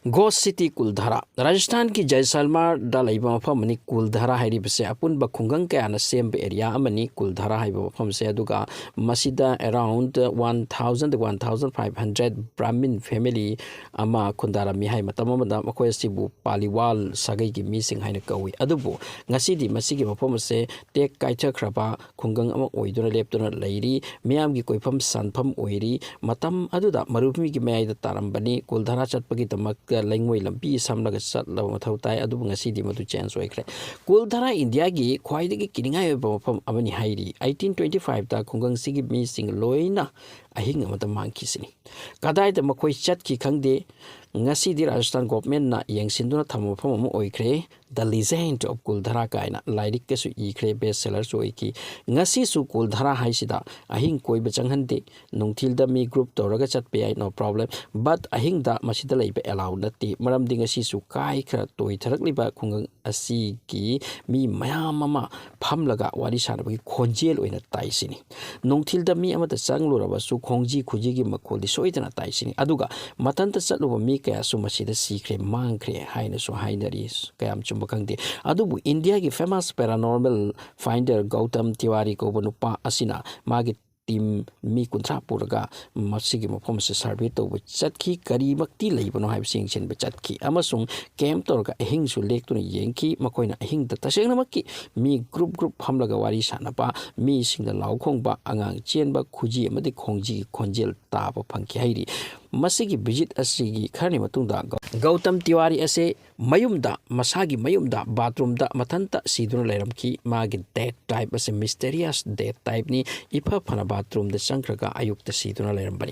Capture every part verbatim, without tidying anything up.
Ghost City Kuldhara꯫ ꯔꯥꯖꯁꯊꯥꯟꯒꯤ ꯖꯥꯏꯁꯜꯃꯥꯔꯗ ꯂꯩꯕ ꯃꯐꯝ ꯑꯃꯅꯤ꯫ ꯀꯨꯜꯙꯔꯥ ꯍꯥꯏꯔꯤꯕꯁꯦ ꯑꯄꯨꯟꯕ ꯈꯨꯡꯒꯪ ꯀꯌꯥꯅ ꯁꯦꯝꯕ ꯑꯦꯔꯤꯌꯥ ꯑꯃꯅꯤ, ꯀꯨꯜꯙꯔꯥ ꯍꯥꯏꯕ ꯃꯐꯝꯁꯦ꯫ ꯑꯗꯨꯒ ꯃꯁꯤꯗ around one thousand, one thousand five hundred Brahmin family ꯑꯃ ꯈꯨꯟꯗꯥꯔꯝꯃꯤ ꯍꯥꯏ꯫ ꯃꯇꯝ ꯑꯃꯗ ꯃꯈꯣꯏ ꯑꯁꯤꯕꯨ ꯄꯥꯂꯤꯋꯥꯜ ꯁꯥꯒꯩꯒꯤ ꯃꯤꯁꯤꯡ ꯍꯥꯏꯅ ꯀꯧꯏ꯫ ꯑꯗꯨꯕꯨ ꯉꯁꯤꯗꯤ ꯃꯁꯤꯒꯤ ꯃꯐꯝ ꯑꯁꯦ ꯇꯦꯛ ꯀꯥꯏꯊꯈ꯭ꯔꯕ ꯈꯨꯡꯒꯪ ꯑꯃ ꯑꯣꯏꯗꯨꯅ ꯂꯦꯞꯇꯨꯅ ꯂꯩꯔꯤ꯫ ꯃꯤꯌꯥꯝꯒꯤ ꯀꯣꯏꯐꯝ ꯁꯥꯟꯐꯝ ꯑꯣꯏꯔꯤ꯫ ꯃꯇꯝ ꯑꯗꯨꯗ ꯃꯔꯨꯚꯨꯃꯤꯒꯤ ꯃꯌꯥꯏꯗ ꯇꯥꯔꯝꯕꯅꯤ꯫ ꯀꯨꯜꯙꯔꯥ ꯆꯠꯄꯒꯤꯗꯃꯛꯇ ꯂꯩꯉꯣꯏ ꯂꯝꯕꯤ ꯁꯝꯂꯒ ꯆꯠꯂꯕ ꯃꯊꯧ ꯇꯥꯏ, ꯑꯗꯨꯕꯨ ꯉꯁꯤꯗꯤ ꯃꯗꯨ ꯆꯦꯟꯖ ꯑꯣꯏꯈ꯭ꯔꯦ꯫ ꯀꯨꯜꯙꯔꯥ ꯏꯟꯗꯤꯌꯥꯒꯤ ꯈ꯭ꯋꯥꯏꯗꯒꯤ ꯀꯤꯅꯤꯡꯉꯥꯏ ꯑꯣꯏꯕ ꯃꯐꯝ ꯑꯃꯅꯤ ꯍꯥꯏꯔꯤ꯫ Eighteen twenty fiveꯇ ꯈꯨꯡꯒꯪꯁꯤꯒꯤ ꯃꯤꯁꯤꯡ ꯂꯣꯏꯅ ꯑꯍꯤꯡ ꯑꯃꯗ ꯃꯥꯡꯈꯤꯁꯤꯅꯤ꯫ ꯀꯗꯥꯏꯗ ꯃꯈꯣꯏ ꯆꯠꯈꯤ ꯈꯪꯗꯦ꯫ ꯉꯁꯤꯗꯤ ꯔꯥꯖꯁꯊꯥꯟ ꯒꯣꯚꯔꯟꯃꯦꯟꯠꯅ ꯌꯦꯡꯁꯤꯟꯗꯨꯅ ꯊꯝꯕ ꯃꯐꯝ ꯑꯃ ꯑꯣꯏꯈ꯭ꯔꯦ꯫ The Legend of Kuldhara ꯀꯥꯏꯅ ꯂꯥꯏꯔꯤꯛꯀꯁꯨ ꯏꯈ꯭ꯔꯦ, ꯕꯦꯁ ꯁꯦꯂꯔꯁꯨ ꯑꯣꯏꯈꯤ꯫ ꯉꯁꯤꯁꯨ ꯀꯨꯜꯙꯔꯥ ꯍꯥꯏꯁꯤꯗ ꯑꯍꯤꯡ ꯀꯣꯏꯕ ꯆꯪꯍꯟꯗꯦ꯫ ꯅꯨꯡꯊꯤꯜꯗ ꯃꯤ ꯒ꯭ꯔꯨꯞ ꯇꯧꯔꯒ ꯆꯠꯄ ꯌꯥꯏ, no problem, but ꯑꯍꯤꯡꯗ ꯃꯁꯤꯗ ꯂꯩꯕ ꯑꯦꯂꯥꯎ ꯅꯠꯇꯦ꯫ ꯃꯔꯝꯗꯤ ꯉꯁꯤꯁꯨ ꯀꯥꯏꯈ꯭ꯔ ꯇꯣꯏꯊꯔꯛꯂꯤꯕ ꯈꯨꯡꯒꯪ ꯑꯁꯤꯒꯤ ꯃꯤ ꯃꯌꯥꯝ ꯑꯃ ꯐꯝꯂꯒ ꯋꯥꯔꯤ ꯁꯥꯟꯅꯕꯒꯤ ꯈꯣꯟꯖꯦꯜ ꯑꯣꯏꯅ ꯇꯥꯏꯁꯤꯅꯤ꯫ ꯅꯨꯡꯊꯤꯜꯗ ꯃꯤ ꯑꯃꯗ ꯆꯪꯂꯨꯔꯕꯁꯨ ꯈꯣꯡꯖꯤ ꯈꯨꯖꯤꯒꯤ ꯃꯈꯣꯜꯗꯤ ꯁꯣꯏꯗꯅ ꯇꯥꯏꯁꯤꯅꯤ꯫ ꯑꯗꯨꯒ ꯃꯊꯟꯇ ꯆꯠꯂꯨꯕ ꯃꯤ ꯀꯌꯥꯁꯨ ꯃꯁꯤꯗ ꯁꯤꯈ꯭ꯔꯦ, ꯃꯥꯡꯈ꯭ꯔꯦ ꯍꯥꯏꯅꯁꯨ ꯍꯥꯏꯅꯔꯤ꯫ ꯀꯌꯥꯝ ꯆꯨꯝꯕ ꯈꯪꯗꯦ꯫ ꯑꯗꯨꯕꯨ ꯏꯟꯗꯤꯌꯥꯒꯤ famous paranormal finder ꯒꯧꯇꯝ ꯇꯤꯋꯥꯔꯤ ꯀꯧꯕ ꯅꯨꯄꯥ ꯑꯁꯤꯅ ꯃꯥꯒꯤ ꯇꯤꯝ ꯃꯤ ꯀꯨꯟꯊ꯭ꯔꯥ ꯄꯨꯔꯒ ꯃꯁꯤꯒꯤ ꯃꯐꯝ ꯑꯁꯤ ꯁꯔꯚꯦ ꯇꯧꯕ ꯆꯠꯈꯤ꯫ ꯀꯔꯤꯃꯛꯇꯤ ꯂꯩꯕꯅꯣ ꯍꯥꯏꯕꯁꯤ ꯌꯦꯡꯁꯤꯟꯕ ꯆꯠꯈꯤ ꯑꯃꯁꯨꯡ ꯀꯦꯝꯞ ꯇꯧꯔꯒ ꯑꯍꯤꯡꯁꯨ ꯂꯦꯛꯇꯨꯅ ꯌꯦꯡꯈꯤ꯫ ꯃꯈꯣꯏꯅ ꯑꯍꯤꯡꯗ ꯇꯁꯦꯡꯅꯃꯛꯀꯤ ꯃꯤ ꯒ꯭ꯔꯨꯞ ꯒ꯭ꯔꯨꯞ ꯐꯝꯂꯒ ꯋꯥꯔꯤ ꯁꯥꯟꯅꯕ, ꯃꯤꯁꯤꯡꯅ ꯂꯥꯎ ꯈꯣꯡꯕ, ꯑꯉꯥꯡ ꯆꯦꯟꯕ, ꯈꯨꯖꯤ ꯑꯃꯗꯤ ꯈꯣꯡꯖꯤꯒꯤ ꯈꯣꯟꯖꯦꯜ ꯇꯥꯕ ꯐꯪꯈꯤ ꯍꯥꯏꯔꯤ꯫ ꯃꯁꯤꯒꯤ ꯚꯤꯖꯤꯠ ꯑꯁꯤꯒꯤ ꯈꯔꯅꯤ ꯃꯇꯨꯡꯗ ꯒꯧ-, ꯒꯧꯇꯝ ꯇꯤꯋꯥꯔꯤ ꯑꯁꯦ ꯃꯌꯨꯝꯗ, ꯃꯁꯥꯒꯤ ꯃꯌꯨꯝꯗ ꯕꯥꯊꯔꯨꯝꯗ ꯃꯊꯟꯇ ꯁꯤꯗꯨꯅ ꯂꯩꯔꯝꯈꯤ꯫ ꯃꯥꯒꯤ ꯗꯦꯠ ꯇꯥꯏꯞ ꯑꯁꯤ ꯃꯤꯁꯇꯦꯔꯤꯌꯁ ꯗꯦꯠ ꯇꯥꯏꯞꯅꯤ꯫ ꯏꯐ ꯐꯅ ꯕꯥꯊꯔꯨꯝꯗ ꯆꯪꯈ꯭ꯔꯒ ꯑꯌꯨꯛꯇ ꯁꯤꯗꯨꯅ ꯂꯩꯔꯝꯕꯅꯤ꯫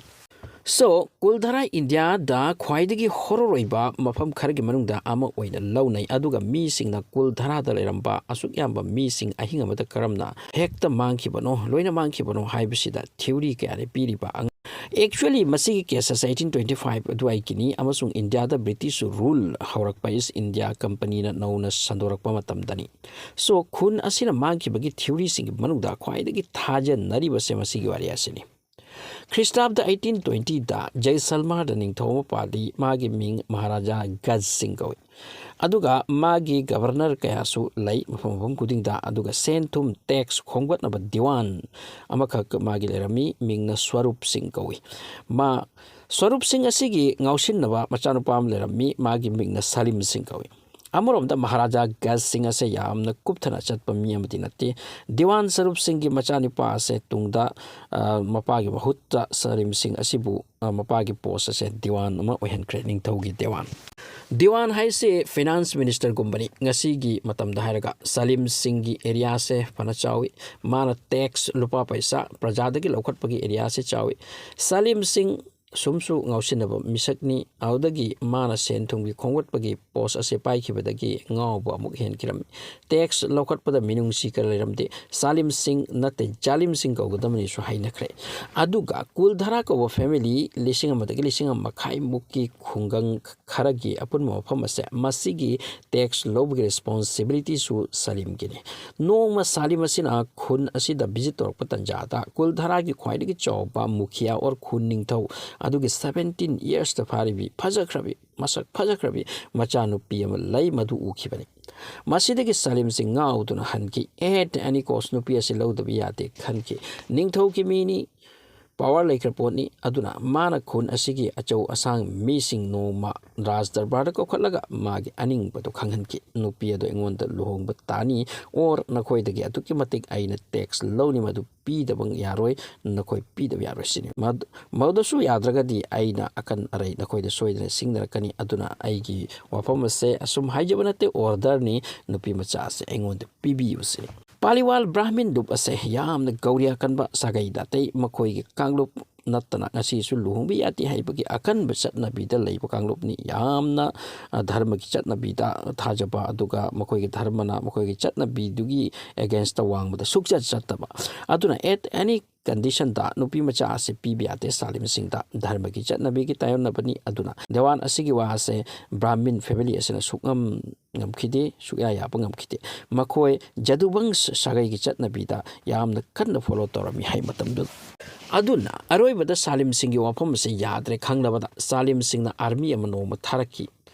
So, ꯀꯨꯜꯙꯔꯥ ꯏꯟꯗꯤꯌꯥꯗ ꯈ꯭ꯋꯥꯏꯗꯒꯤ ꯍꯣꯔꯣꯔ ꯑꯣꯏꯕ ꯃꯐꯝ ꯈꯔꯒꯤ ꯃꯅꯨꯡꯗ ꯑꯃ ꯑꯣꯏꯅ ꯂꯧꯅꯩ꯫ ꯑꯗꯨꯒ ꯃꯤꯁꯤꯡꯅ ꯀꯨꯜꯙꯔꯥꯗ ꯂꯩꯔꯝꯕ ꯑꯁꯨꯛ ꯌꯥꯝꯕ ꯃꯤꯁꯤꯡ ꯑꯍꯤꯡ ꯑꯃꯗ ꯀꯔꯝꯅ ꯍꯦꯛꯇ ꯃꯥꯡꯈꯤꯕꯅꯣ, ꯂꯣꯏꯅ ꯃꯥꯡꯈꯤꯕꯅꯣ ꯍꯥꯏꯕꯁꯤꯗ ꯊꯤꯑꯣꯔꯤ ꯀꯌꯥꯅꯤ ꯄꯤꯔꯤꯕ꯫ ꯑꯉ-, Actually, ꯃꯁꯤꯒꯤ ꯀꯦꯁ ꯑꯁꯦ eighteen twenty five ꯑꯗꯨꯋꯥꯏꯒꯤꯅꯤ ꯑꯃꯁꯨꯡ ꯏꯟꯗꯤꯌꯥꯗ ꯕ꯭ꯔꯤꯇꯤꯁ ꯔꯨꯜ ꯍꯧꯔꯛꯄ, ꯏꯁ ꯏꯟꯗꯤꯌꯥ ꯀꯝꯄꯅꯤꯅ ꯅꯧꯅ ꯁꯟꯗꯣꯔꯛꯄ ꯃꯇꯝꯗꯅꯤ꯫ So, ꯈꯨꯟ ꯑꯁꯤꯅ ꯃꯥꯡꯈꯤꯕꯒꯤ ꯊꯤꯑꯣꯔꯤꯁꯤꯡꯒꯤ ꯃꯅꯨꯡꯗ ꯈ꯭ꯋꯥꯏꯗꯒꯤ ꯊꯥꯖꯅꯔꯤꯕꯁꯦ ꯃꯁꯤꯒꯤ ꯋꯥꯔꯤ ꯑꯁꯤꯅꯤ꯫ ꯈ꯭ꯔꯤꯁꯇꯥꯕꯗ eighteen twenty-ꯗ ꯖꯩꯁꯜꯃꯥꯔꯗ ꯅꯤꯡꯊꯧ ꯑꯃ ꯄꯥꯜꯂꯤ꯫ ꯃꯥꯒꯤ ꯃꯤꯡ ꯃꯍꯥꯔꯥꯖꯥ ꯒꯖ ꯁꯤꯡ ꯀꯧꯏ꯫ ꯑꯗꯨꯒ ꯃꯥꯒꯤ ꯒꯕꯔꯅꯔ ꯀꯌꯥꯁꯨ ꯂꯩ ꯃꯐꯝ ꯃꯐꯝ ꯈꯨꯗꯤꯡꯗ꯫ ꯑꯗꯨꯒ ꯁꯦꯟ ꯊꯨꯝ, ꯇꯦꯛꯁ ꯈꯣꯝꯒꯠꯅꯕ ꯗꯤꯋꯥꯟ ꯑꯃꯈꯛ ꯃꯥꯒꯤ ꯂꯩꯔꯝꯃꯤ꯫ ꯃꯤꯡꯅ ꯁ꯭ꯋꯔꯨꯞ ꯁꯤꯡ ꯀꯧꯏ꯫ ꯃꯥ ꯁ꯭ꯋꯔꯨꯞ ꯁꯤꯡ ꯑꯁꯤꯒꯤ ꯉꯥꯎꯁꯤꯟꯅꯕ ꯃꯆꯥꯅꯨꯄꯥ ꯑꯃ ꯂꯩꯔꯝꯃꯤ꯫ ꯃꯥꯒꯤ ꯃꯤꯡꯅ ꯁꯂꯤꯝ ꯁꯤꯡ ꯀꯧꯏ꯫ ꯑꯃꯔꯣꯝꯗ ꯃꯍꯥꯔꯥꯖꯥ ꯒꯖ ꯁꯤꯡ ꯑꯁꯦ ꯌꯥꯝꯅ ꯀꯨꯞꯊꯅ ꯆꯠꯄ ꯃꯤ ꯑꯃꯗꯤ ꯅꯠꯇꯦ꯫ ꯗꯤꯋꯥꯟ ꯁ꯭ꯋꯔꯨꯞ ꯁꯤꯡꯒꯤ ꯃꯆꯥꯅꯨꯄꯥ ꯑꯁꯦ ꯇꯨꯡꯗ, ꯑ, ꯃꯄꯥꯒꯤ ꯃꯍꯨꯠꯇ ꯁꯂꯤꯝ ꯁꯤꯡ ꯑꯁꯤꯕꯨ, ꯑ, ꯃꯄꯥꯒꯤ ꯄꯣꯁ ꯑꯁꯦ ꯗꯤꯋꯥꯟ ꯑꯃ ꯑꯣꯏꯍꯟꯈ꯭ꯔꯦ, ꯅꯤꯡꯊꯧꯒꯤ ꯗꯤꯋꯥꯟ꯫ ꯗꯤꯋꯥꯟ ꯍꯥꯏꯁꯦ ꯐꯤꯅꯥꯟꯁ ꯃꯤꯅꯤꯁꯇꯔꯒꯨꯝꯕꯅꯤ ꯉꯁꯤꯒꯤ ꯃꯇꯝꯗ ꯍꯥꯏꯔꯒ꯫ ꯁꯂꯤꯝ ꯁꯤꯡꯒꯤ ꯑꯦꯔꯤꯌꯥꯁꯦ ꯐꯅ ꯆꯥꯎꯏ꯫ ꯃꯥꯅ ꯇꯦꯛꯁ, ꯂꯨꯄꯥ ꯄꯩꯁꯥ ꯄ꯭ꯔꯖꯥꯗꯒꯤ ꯂꯧꯈꯠꯄꯒꯤ ꯑꯦꯔꯤꯌꯥꯁꯦ ꯆꯥꯎꯏ꯫ ꯁꯂꯤꯝ ꯁꯤꯡ ꯁꯨꯝꯁꯨ ꯉꯥꯎꯁꯤꯟꯅꯕ ꯃꯤꯁꯛꯅꯤ꯫ ꯑꯗꯨꯗꯒꯤ ꯃꯥꯅ ꯁꯦꯟ ꯊꯨꯝꯒꯤ ꯈꯣꯝꯒꯠꯄꯒꯤ ꯄꯣꯁ ꯑꯁꯦ ꯄꯥꯏꯈꯤꯕꯗꯒꯤ ꯉꯥꯎꯕ ꯑꯃꯨꯛ ꯍꯦꯟꯈꯤꯔꯝꯃꯤ꯫ ꯇꯦꯛꯁ ꯂꯧꯈꯠꯄꯗ ꯃꯤꯅꯨꯡꯁꯤ ꯀꯌꯥ ꯂꯩꯔꯝꯗꯦ꯫ ꯁꯥꯂꯤꯝ ꯁꯤꯡ ꯅꯠꯇꯦ, ꯖꯥꯂꯤꯝ ꯁꯤꯡ ꯀꯧꯒꯗꯕꯅꯤꯁꯨ ꯍꯥꯏꯅꯈ꯭ꯔꯦ꯫ ꯑꯗꯨꯒ ꯀꯨꯜꯙꯔꯥ ꯀꯧꯕ ꯐꯦꯃꯤꯂꯤ ꯂꯤꯁꯤꯡ ꯑꯃꯗꯒꯤ ꯂꯤꯁꯤꯡ ꯑꯃ ꯃꯈꯥꯏꯃꯨꯛꯀꯤ ꯈꯨꯡꯒꯪ ꯈꯔꯒꯤ ꯑꯄꯨꯟꯕ ꯃꯐꯝ ꯑꯁꯦ, ꯃꯁꯤꯒꯤ ꯇꯦꯛꯁ ꯂꯧꯕꯒꯤ ꯔꯦꯁꯄꯣꯟꯁꯤꯕꯤꯂꯤꯇꯤꯁꯨ ꯁꯂꯤꯝꯒꯤꯅꯤ꯫ ꯅꯣꯡꯃ ꯁꯥꯂꯤꯝ ꯑꯁꯤꯅ ꯈꯨꯟ ꯑꯁꯤꯗ ꯚꯤꯖꯤꯠ ꯇꯧꯔꯛꯄ ꯇꯥꯟꯖꯥꯗ ꯀꯨꯜ ꯙꯔꯥꯒꯤ ꯈ꯭ꯋꯥꯏꯗꯒꯤ ꯆꯥꯎꯕ ꯃꯨꯈꯤꯌꯥ ꯑꯣꯔ ꯈꯨꯟ ꯅꯤꯡꯊꯧ ꯑꯗꯨꯒꯤ seventeen yearsꯇ ꯐꯥꯔꯤꯕꯤ ꯐꯖꯈ꯭ꯔꯕꯤ, ꯃꯁꯛ ꯐꯖꯈ꯭ꯔꯕꯤ ꯃꯆꯥꯅꯨꯄꯤ ꯑꯃ ꯂꯩ, ꯃꯗꯨ ꯎꯈꯤꯕꯅꯤ꯫ ꯃꯁꯤꯗꯒꯤ ꯁꯂꯤꯝꯁꯤ ꯉꯥꯎꯗꯨꯅ ꯍꯟꯈꯤ꯫ At any cost ꯅꯨꯄꯤ ꯑꯁꯤ ꯂꯧꯗꯕ ꯌꯥꯗꯦ ꯈꯟꯈꯤ꯫ ꯅꯤꯡꯊꯧꯒꯤ ꯃꯤꯅꯤ, ꯄꯥꯋꯔ ꯂꯩꯈ꯭ꯔ ꯄꯣꯠꯅꯤ꯫ ꯑꯗꯨꯅ ꯃꯥꯅ ꯈꯨꯟ ꯑꯁꯤꯒꯤ ꯑꯆꯧ ꯑꯁꯥꯡ ꯃꯤꯁꯤꯡ ꯅꯣꯡꯃ ꯔꯥꯖ ꯗꯔꯕꯥꯔꯗ ꯀꯧꯈꯠꯂꯒ ꯃꯥꯒꯤ ꯑꯅꯤꯡꯕꯗꯨ ꯈꯪꯍꯟꯈꯤ꯫ "ꯅꯨꯄꯤ ꯑꯗꯨ ꯑꯩꯉꯣꯟꯗ ꯂꯨꯍꯣꯡꯕ ꯇꯥꯅꯤ, ꯑꯣꯔ ꯅꯈꯣꯏꯗꯒꯤ ꯑꯗꯨꯛꯀꯤ ꯃꯇꯤꯛ ꯑꯩꯅ ꯇꯦꯛꯁ ꯂꯧꯅꯤ, ꯃꯗꯨ ꯄꯤꯗꯕ ꯌꯥꯔꯣꯏ, ꯅꯈꯣꯏ ꯄꯤꯗꯕ ꯌꯥꯔꯣꯏ" ꯁꯤꯅꯤ꯫ ꯃꯗ-, ꯃꯗꯨꯁꯨ ꯌꯥꯗ꯭ꯔꯒꯗꯤ ꯑꯩꯅ ꯑꯀꯟ ꯑꯔꯩ ꯅꯈꯣꯏꯗ ꯁꯣꯏꯗꯅ ꯁꯤꯡꯅꯔꯛꯀꯅꯤ꯫ ꯑꯗꯨꯅ ꯑꯩꯒꯤ ꯋꯥꯐꯝ ꯑꯁꯦ ꯑꯁꯨꯝ ꯍꯥꯏꯖꯕ ꯅꯠꯇꯦ, ꯑꯣꯔꯗꯔꯅꯤ, ꯅꯨꯄꯤ ꯃꯆꯥ ꯑꯁꯦ ꯑꯩꯉꯣꯟꯗ ꯄꯤꯕꯤꯌꯨ ꯁꯤꯅꯤ꯫ ꯄꯥꯂꯤꯋꯥꯜ ꯕ꯭ꯔꯥꯍꯃꯤꯟ ꯂꯨꯞ ꯑꯁꯦ ꯌꯥꯝꯅ ꯒꯧꯔꯤꯌꯥ ꯀꯟꯕ ꯁꯥꯒꯩꯗ ꯑꯇꯩ ꯃꯈꯣꯏꯒꯤ ꯀꯥꯡꯂꯨꯞ ꯅꯠꯇꯅ ꯉꯁꯤꯁꯨ ꯂꯨꯍꯣꯡꯕ ꯌꯥꯗꯦ ꯍꯥꯏꯕꯒꯤ ꯑꯀꯟꯕ ꯆꯠꯅꯕꯤꯗ ꯂꯩꯕ ꯀꯥꯡꯂꯨꯞꯅꯤ꯫ ꯌꯥꯝꯅ, ꯑ, ꯙꯔꯃꯒꯤ ꯆꯠꯅꯕꯤꯗ ꯊꯥꯖꯕ, ꯑꯗꯨꯒ ꯃꯈꯣꯏꯒꯤ ꯙꯔꯃꯅ ꯃꯈꯣꯏꯒꯤ ꯆꯠꯅꯕꯤꯗꯨꯒꯤ againstꯇ ꯋꯥꯡꯃꯗ ꯁꯨꯛꯆꯠ ꯆꯠꯇꯕ꯫ ꯑꯗꯨꯅ at any conditionꯗ ꯅꯨꯄꯤ ꯃꯆꯥ ꯑꯁꯤ ꯄꯤꯕ ꯌꯥꯗꯦ ꯁꯥꯂꯤꯝꯁꯤꯡꯗ꯫ ꯙꯔꯃꯒꯤ ꯆꯠꯅꯕꯤꯒꯤ ꯇꯥꯏꯌꯣꯟꯅꯕꯅꯤ꯫ ꯑꯗꯨꯅ ꯗꯦꯋꯥꯟ ꯑꯁꯤꯒꯤ ꯋꯥ ꯑꯁꯦ ꯕ꯭ꯔꯥꯍꯃꯤꯟ ꯐꯦꯃꯤꯂꯤ ꯑꯁꯤꯅ ꯁꯨꯛꯉꯝ ꯉꯝꯈꯤꯗꯦ, ꯁꯨꯛꯌꯥ ꯌꯥꯕ ꯉꯝꯈꯤꯗꯦ꯫ ꯃꯈꯣꯏ ꯖꯗꯨꯕꯪꯁ ꯁꯥꯒꯩꯒꯤ ꯆꯠꯅꯕꯤꯗ ꯌꯥꯝꯅ ꯀꯟꯅ ꯐꯣꯂꯣ ꯇꯧꯔꯝꯃꯤ ꯍꯥꯏ ꯃꯇꯝꯗꯨꯗ꯫ ꯑꯗꯨꯅ ꯑꯔꯣꯏꯕꯗ ꯁꯥꯂꯤꯝꯁꯤꯡꯒꯤ ꯋꯥꯐꯝ ꯑꯁꯤ ꯌꯥꯗ꯭ꯔꯦ ꯈꯪꯂꯕꯗ ꯁꯥꯂꯤꯝꯁꯤꯡꯅ ꯑꯥꯔꯃꯤ ꯑꯃ ꯅꯣꯡꯃ ꯊꯥꯔꯛꯈꯤ꯫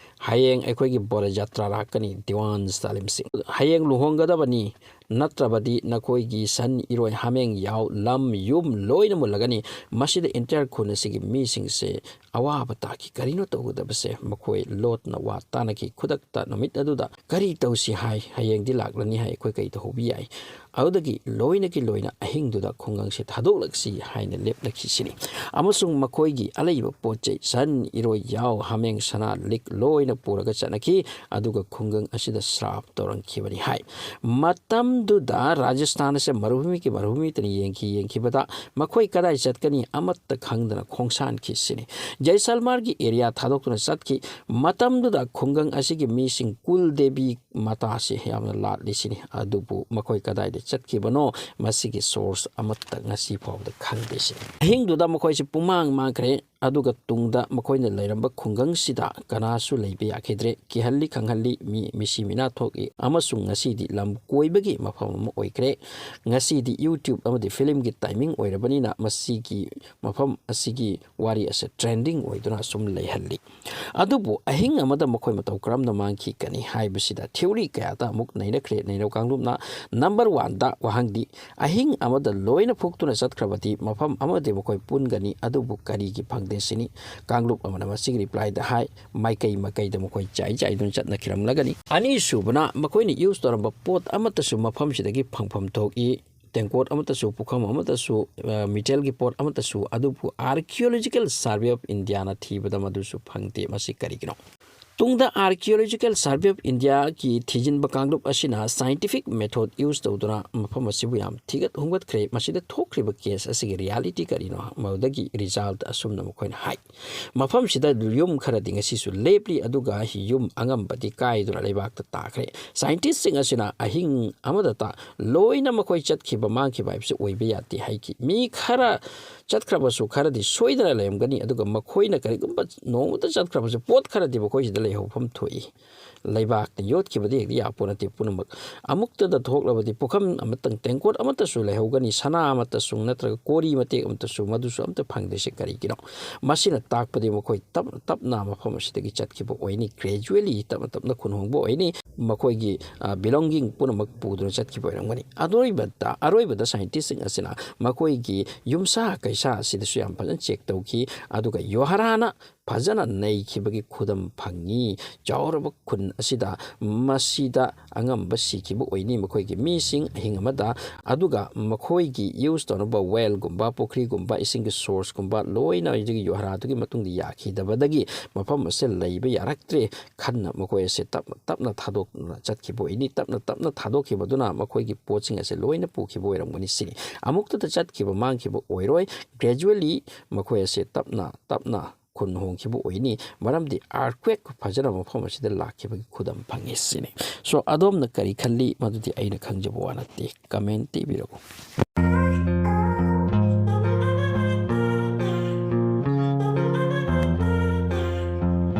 "ꯍꯌꯦꯡ ꯑꯩꯈꯣꯏꯒꯤ ꯕꯣꯔ ꯖꯥꯇ꯭ꯔꯥ ꯂꯥꯛꯀꯅꯤ, ꯗꯤꯋꯥꯟ ꯁꯥꯂꯤꯝꯁꯤꯡ꯫ ꯍꯌꯦꯡ ꯂꯨꯍꯣꯡꯒꯗꯕꯅꯤ, ꯅꯠꯇ꯭ꯔꯕꯗꯤ ꯅꯈꯣꯏꯒꯤ ꯁꯟ, ꯏꯔꯣꯏ, ꯍꯥꯃꯦꯡ, ꯌꯥꯎ, ꯂꯝ, ꯌꯨꯝ ꯂꯣꯏꯅ ꯃꯨꯜꯂꯒꯅꯤ꯫ ꯃꯁꯤꯗ entire ꯈꯨꯟ ꯑꯁꯤꯒꯤ ꯃꯤꯁꯤꯡꯁꯦ ꯑꯋꯥꯕ ꯇꯥꯈꯤ꯫ ꯀꯔꯤꯅꯣ ꯇꯧꯒꯗꯕꯁꯦ?" ꯃꯈꯣꯏ ꯂꯣꯠꯅ ꯋꯥ ꯇꯥꯅꯈꯤ꯫ ꯈꯨꯗꯛꯇ ꯅꯨꯃꯤꯠ ꯑꯗꯨꯗ, "ꯀꯔꯤ ꯇꯧꯁꯤ ꯍꯥꯏ? ꯍꯌꯦꯡꯗꯤ ꯂꯥꯛꯂꯅꯤ ꯍꯥꯏ, ꯑꯩꯈꯣꯏ ꯀꯔꯤ ꯇꯧꯍꯧꯕ ꯌꯥꯏ?" ꯑꯗꯨꯗꯒꯤ ꯂꯣꯏꯅꯒꯤ ꯂꯣꯏꯅ ꯑꯍꯤꯡꯗꯨꯗ ꯈꯨꯡꯒꯪꯁꯦ ꯊꯥꯗꯣꯛꯂꯛꯁꯤ ꯍꯥꯏꯅ ꯂꯦꯞꯅꯈꯤꯁꯤꯅꯤ꯫ ꯑꯃꯁꯨꯡ ꯃꯈꯣꯏꯒꯤ ꯑꯂꯩꯕ ꯄꯣꯠ ꯆꯩ, ꯁꯟ, ꯏꯔꯣꯏ, ꯌꯥꯎ, ꯍꯥꯃꯦꯡ, ꯁꯅꯥ, ꯂꯤꯛ ꯂꯣꯏꯅ ꯄꯨꯔꯒ ꯆꯠꯅꯈꯤ꯫ ꯑꯗꯨꯒ ꯈꯨꯡꯒꯪ ꯑꯁꯤꯗ ꯁ꯭ꯔꯥꯞ ꯇꯧꯔꯝꯈꯤꯕꯅꯤ ꯍꯥꯏ꯫ ꯃꯇꯝꯗꯨꯗ ꯔꯥꯖꯁꯊꯥꯟ ꯑꯁꯦ ꯃꯔꯨꯚꯨꯃꯤꯒꯤ ꯃꯔꯨꯚꯨꯃꯤꯇꯅ ꯌꯦꯡꯈꯤ꯫ ꯌꯦꯡꯈꯤꯕꯗ ꯃꯈꯣꯏ ꯀꯗꯥꯏ ꯆꯠꯀꯅꯤ ꯑꯃꯠꯇ ꯈꯪꯗꯅ ꯈꯣꯡꯁꯥꯟꯈꯤꯁꯤꯅꯤ꯫ ꯖꯩꯁꯜꯃꯥꯔꯒꯤ area ꯊꯥꯗꯣꯛꯇꯨꯅ ꯆꯠꯈꯤ꯫ ꯃꯇꯝꯗꯨꯗ ꯈꯨꯡꯒꯪ ꯑꯁꯤꯒꯤ ꯃꯤꯁꯤꯡ ꯀꯨꯜ ꯗꯦꯕꯤ ꯃꯇꯥꯁꯤ ꯌꯥꯝꯅ ꯂꯥꯠꯂꯤꯁꯤꯅꯤ꯫ ꯑꯗꯨꯕꯨ ꯃꯈꯣꯏ ꯀꯗꯥꯏꯗ ꯆꯠꯈꯤꯕꯅꯣ, ꯃꯁꯤꯒꯤ source ꯑꯃꯠꯇ ꯉꯁꯤ ꯐꯥꯎꯕꯗ ꯈꯪꯗꯦ ꯁꯤꯅꯤ꯫ ꯑꯍꯤꯡꯗꯨꯗ ꯃꯈꯣꯏꯁꯤ ꯄꯨꯡꯃꯥꯡ ꯃꯥꯡꯈ꯭ꯔꯦ꯫ ꯑꯗꯨꯒ ꯇꯨꯡꯗ ꯃꯈꯣꯏꯅ ꯂꯩꯔꯝꯕ ꯈꯨꯡꯒꯪꯁꯤꯗ ꯀꯅꯥꯁꯨ ꯂꯩꯕ ꯌꯥꯈꯤꯗ꯭ꯔꯦ꯫ ꯀꯤꯍꯜꯂꯤ ꯈꯪꯍꯜꯂꯤ, ꯃꯤ ꯃꯤꯁꯤ ꯃꯤꯅꯥ ꯊꯣꯛꯏ꯫ ꯑꯃꯁꯨꯡ ꯉꯁꯤꯗꯤ ꯂꯝ ꯀꯣꯏꯕꯒꯤ ꯃꯐꯝ ꯑꯃ ꯑꯣꯏꯈ꯭ꯔꯦ꯫ ꯉꯁꯤꯗꯤ YouTube ꯑꯃꯗꯤ filmꯒꯤ timing ꯑꯣꯏꯔꯕꯅꯤꯅ ꯃꯁꯤꯒꯤ ꯃꯐꯝ ꯑꯁꯤꯒꯤ ꯋꯥꯔꯤ ꯑꯁꯤ trending ꯑꯣꯏꯗꯨꯅ ꯁꯨꯝ ꯂꯩꯍꯜꯂꯤ꯫ ꯑꯗꯨꯕꯨ ꯑꯍꯤꯡ ꯑꯃꯗ ꯃꯈꯣꯏ ꯃꯇꯧ ꯀꯔꯝꯅ ꯃꯥꯡꯈꯤꯒꯅꯤ ꯍꯥꯏꯕꯁꯤꯗ theory ꯀꯌꯥꯗ ꯑꯃꯨꯛ ꯅꯩꯅꯈ꯭ꯔꯦ꯫ ꯅꯩꯅꯧ ꯀꯥꯡꯂꯨꯞꯅ number oneꯗ ꯋꯥꯍꯪꯗꯤ, ꯑꯍꯤꯡ ꯑꯃꯗ ꯂꯣꯏꯅ ꯐꯨꯛꯇꯨꯅ ꯆꯠꯈ꯭ꯔꯕꯗꯤ ꯃꯐꯝ ꯑꯃꯗꯤ ꯃꯈꯣꯏ ꯄꯨꯟꯒꯅꯤ, ꯑꯗꯨꯕꯨ ꯀꯔꯤꯒꯤ ꯐꯪꯗꯦ ꯁꯤꯅꯤ꯫ ꯀꯥꯡꯂꯨꯞ ꯑꯃꯅ ꯃꯁꯤꯒꯤ replyꯗ ꯍꯥꯏ, ꯃꯥꯏꯀꯩ ꯃꯥꯏꯀꯩꯗ ꯃꯈꯣꯏ ꯆꯥꯏ ꯆꯥꯏꯗꯨꯅ ꯆꯠꯅꯈꯤꯔꯝꯂꯒꯅꯤ꯫ ꯑꯅꯤꯁꯨꯕꯅ ꯃꯈꯣꯏꯅ use ꯇꯧꯔꯝꯕ ꯄꯣꯠ ꯑꯃꯠꯇꯁꯨ ꯃꯐꯝꯁꯤꯗꯒꯤ ꯐꯪꯐꯝ ꯊꯣꯛꯏ꯫ ꯇꯦꯡꯀꯣꯠ ꯑꯃꯠꯇꯁꯨ, ꯄꯨꯈꯝ ꯑꯃꯠꯇꯁꯨ, ꯑ, metalꯒꯤ ꯄꯣꯠ ꯑꯃꯠꯇꯁꯨ, ꯑꯗꯨꯕꯨ Archaeological Survey of Indiaꯅ ꯊꯤꯕꯗ ꯃꯗꯨꯁꯨ ꯐꯪꯗꯦ꯫ ꯃꯁꯤ ꯀꯔꯤꯒꯤꯅꯣ? ꯇꯨꯡꯗ Archaeological Survey of Indiaꯒꯤ ꯊꯤꯖꯤꯟꯕ ꯀꯥꯡꯂꯨꯞ ꯑꯁꯤꯅ scientific method use ꯇꯧꯗꯨꯅ ꯃꯐꯝ ꯑꯁꯤꯕꯨ ꯌꯥꯝ ꯊꯤꯒꯠ ꯍꯨꯝꯒꯠꯈ꯭ꯔꯦ꯫ ꯃꯁꯤꯗ ꯊꯣꯛꯈ꯭ꯔꯤꯕ case ꯑꯁꯤꯒꯤ reality ꯀꯔꯤꯅꯣ? ꯃꯗꯨꯗꯒꯤ result ꯑꯁꯨꯝꯅ ꯃꯈꯣꯏꯅ ꯍꯥꯏ, ꯃꯐꯝꯁꯤꯗ ꯌꯨꯝ ꯈꯔꯗꯤ ꯉꯁꯤꯁꯨ ꯂꯦꯞꯂꯤ, ꯑꯗꯨꯒ ꯌꯨꯝ ꯑꯉꯝꯕꯗꯤ ꯀꯥꯏꯗꯨꯅ ꯂꯩꯕꯥꯛꯇ ꯇꯥꯈ꯭ꯔꯦ꯫ Scientistꯁꯤꯡ ꯑꯁꯤꯅ ꯑꯍꯤꯡ ꯑꯃꯗꯇ ꯂꯣꯏꯅ ꯃꯈꯣꯏ ꯆꯠꯈꯤꯕ, ꯃꯥꯡꯈꯤꯕ ꯍꯥꯏꯕꯁꯤ ꯑꯣꯏꯕ ꯌꯥꯗꯦ ꯍꯥꯏꯈꯤ꯫ ꯃꯤ ꯈꯔ ꯆꯠꯈ꯭ꯔꯕꯁꯨ ꯈꯔꯗꯤ ꯁꯣꯏꯗꯅ ꯂꯩꯔꯝꯒꯅꯤ, ꯑꯗꯨꯒ ꯃꯈꯣꯏꯅ ꯀꯔꯤꯒꯨꯝꯕ ꯅꯣꯡꯃꯇ ꯆꯠꯈ꯭ꯔꯕꯁꯨ ꯄꯣꯠ ꯈꯔꯗꯤ ꯃꯈꯣꯏꯁꯤꯗ ꯂꯩꯍꯧꯐꯝ ꯊꯣꯛꯏ꯫ ꯂꯩꯕꯥꯛꯅ ꯌꯣꯠꯈꯤꯕꯗꯤ ꯍꯦꯛꯇ ꯌꯥꯄꯣ ꯅꯠꯇꯦ꯫ ꯄꯨꯝꯅꯃꯛ ꯑꯃꯨꯛꯇꯗ ꯊꯣꯛꯂꯕꯗꯤ ꯄꯨꯈꯝ ꯑꯃꯇꯪ, ꯇꯦꯡꯀꯣꯠ ꯑꯃꯠꯇꯁꯨ ꯂꯩꯍꯧꯒꯅꯤ, ꯁꯅꯥ ꯑꯃꯠꯇꯁꯨ ꯅꯠꯇ꯭ꯔꯒ ꯀꯣꯔꯤ ꯃꯇꯦꯛ ꯑꯃꯠꯇꯁꯨ, ꯃꯗꯨꯁꯨ ꯑꯝꯇ ꯐꯪꯗ꯭ꯔꯤꯁꯦ ꯀꯔꯤꯒꯤꯅꯣ? ꯃꯁꯤꯅ ꯇꯥꯛꯄꯗꯤ ꯃꯈꯣꯏ ꯇꯞꯅ ꯇꯞꯅ ꯃꯐꯝ ꯑꯁꯤꯗꯒꯤ ꯆꯠꯈꯤꯕ ꯑꯣꯏꯅꯤ꯫ Gradually, ꯇꯞꯅ ꯇꯞꯅ ꯈꯨꯟ ꯍꯣꯡꯕ ꯑꯣꯏꯅꯤ꯫ ꯃꯈꯣꯏꯒꯤ, ꯑ, belonging ꯄꯨꯝꯅꯃꯛ ꯄꯨꯗꯨꯅ ꯆꯠꯈꯤꯕ ꯑꯣꯏꯔꯝꯒꯅꯤ꯫ ꯑꯔꯣꯏꯕꯗ, ꯑꯔꯣꯏꯕꯗ scientistꯁꯤꯡ ꯑꯁꯤꯅ ꯃꯈꯣꯏꯒꯤ ꯌꯨꯝꯁꯥ ꯀꯩꯁꯥ ꯑꯁꯤꯗꯁꯨ ꯌꯥꯝ ꯐꯖꯅ check ꯇꯧꯈꯤ, ꯑꯗꯨꯒ ꯌꯣꯍꯔꯥꯅ ꯐꯖꯅ ꯅꯩꯈꯤꯕꯒꯤ ꯈꯨꯗꯝ ꯐꯪꯉꯤ꯫ ꯆꯥꯎꯔꯕ ꯈꯨꯟ ꯑꯁꯤꯗ, ꯃꯁꯤꯗ ꯑꯉꯝꯕ ꯁꯤꯈꯤꯕ ꯑꯣꯏꯅꯤ ꯃꯈꯣꯏꯒꯤ ꯃꯤꯁꯤꯡ ꯑꯍꯤꯡ ꯑꯃꯗ꯫ ꯑꯗꯨꯒ ꯃꯈꯣꯏꯒꯤ use ꯇꯧꯅꯕ wellꯒꯨꯝꯕ, ꯄꯨꯈ꯭ꯔꯤꯒꯨꯝꯕ, ꯏꯁꯤꯡꯒꯤ sourceꯀꯨꯝꯕ ꯂꯣꯏꯅ ꯍꯧꯖꯤꯛꯀꯤ ꯌꯣꯍꯔꯥꯗꯨꯒꯤ ꯃꯇꯨꯡꯗ ꯌꯥꯈꯤꯗꯕꯗꯒꯤ ꯃꯐꯝ ꯑꯁꯦ ꯂꯩꯕ ꯌꯥꯔꯛꯇ꯭ꯔꯦ꯫ ꯈꯟꯅ ꯃꯈꯣꯏ ꯑꯁꯦ ꯇꯞꯅ ꯇꯞꯅ ꯊꯥꯗꯣꯛꯅ ꯆꯠꯈꯤꯕ ꯑꯣꯏꯅꯤ꯫ ꯇꯞꯅ ꯇꯞꯅ ꯊꯥꯗꯣꯛꯈꯤꯕꯗꯨꯅ ꯃꯈꯣꯏꯒꯤ ꯄꯣꯠꯁꯤꯡ ꯑꯁꯦ ꯂꯣꯏꯅ ꯄꯨꯈꯤꯕ ꯑꯣꯏꯔꯝꯒꯅꯤ ꯁꯤꯅꯤ꯫ ꯑꯃꯨꯛꯇꯗ ꯆꯠꯈꯤꯕ, ꯃꯥꯡꯈꯤꯕ ꯑꯣꯏꯔꯣꯏ꯫ Gradually ꯃꯈꯣꯏ ꯑꯁꯦ ꯇꯞꯅ ꯇꯞꯅ ꯈꯨꯟ ꯍꯣꯡꯈꯤꯕ ꯑꯣꯏꯅꯤ, ꯃꯔꯝꯗꯤ earthquake ꯐꯖꯅ ꯃꯐꯝ ꯑꯁꯤꯗ ꯂꯥꯛꯈꯤꯕꯒꯤ ꯈꯨꯗꯝ ꯐꯪꯉꯤ ꯁꯤꯅꯤ꯫ So, ꯑꯗꯣꯝꯅ ꯀꯔꯤ ꯈꯜꯂꯤ? ꯃꯗꯨꯗꯤ ꯑꯩꯅ ꯈꯪꯖꯕ ꯋꯥ ꯅꯠꯇꯦ, comment ꯏꯕꯤꯔꯛꯎ꯫